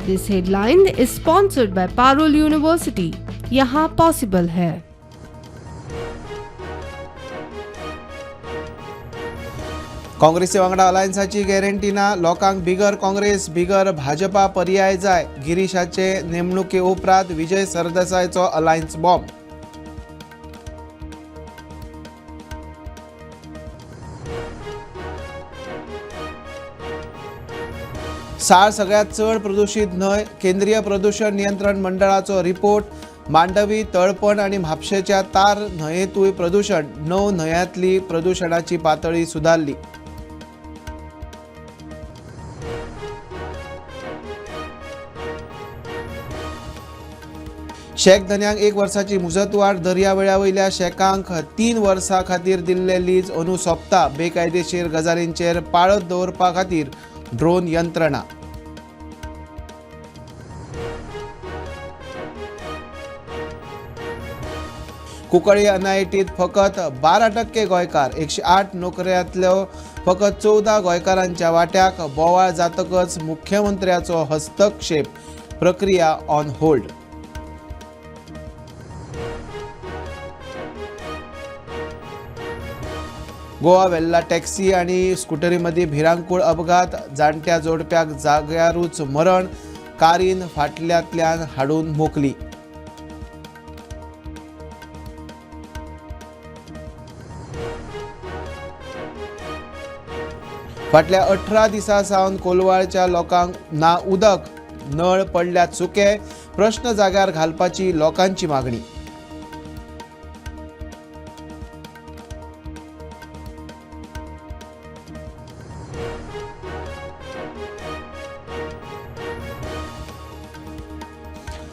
This headline is sponsored by Parul University. यहाँ possible है। काँग्रेसी वांगडा अलायन्साची गॅरंटी ना, लोकांक बिगर काँग्रेस बिगर भाजपा पर्याय जाय। गिरीशाचे नेमणुके उपरांत विजय सरदेसायचो अलायन्स बॉम्ब। साळ सगळ्यात चड प्रदूषित न्हंय, केंद्रीय प्रदूषण नियंत्रण मंडळाचो रिपोर्ट। मांडवी, तळपण आनी म्हापशेच्या तार न्हंयेंतूय प्रदूषण, 9 न्हंयांतली प्रदूषणाची पातळी सुदारली। शॅक धनयांक 1 वर्साची मुजतवाड, दर्यावेळा वयल्या शॅकांक 3 वर्सां खातीर दिल्ले लीज अंदू सोंपता। बेकायदेशीर गजालींचेर पाळत दवरपा खातीर ड्रोन यंत्रणा। कुंकळी एनआयटीत फकत 12% गोंयकार, 108 नोकऱ्यांतल्यो फकत 14 गोंयकारांच्या वाट्याक। बोवाळ जातकच मुख्यमंत्र्याचो हस्तक्षेप, प्रक्रिया on hold. Goa Velha taxi आनी स्कुटरी मदीं भिरांकूळ अपघात, जाणट्या जोडप्याक जाग्यारूच मरण, कारीन फाटल्यांतल्यान हाडून मोकली। फाटल्या 18 दिसां सावन कोलवाळच्या लोकांक ना उदक, नळ पडल्यात सुके, प्रश्न जाग्यार घालपाची लोकांची मागणी।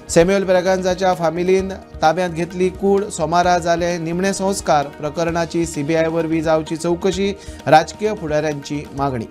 सॅम्युअल ब्रागांझाच्या फामिलीन ताब्यांत घेतली कूड, सोमारा जाले निमणे संस्कार, प्रकरणाची सीबीआय वरवीं जावची चवकशी, राजकीय फुडाऱ्यांची मागणी।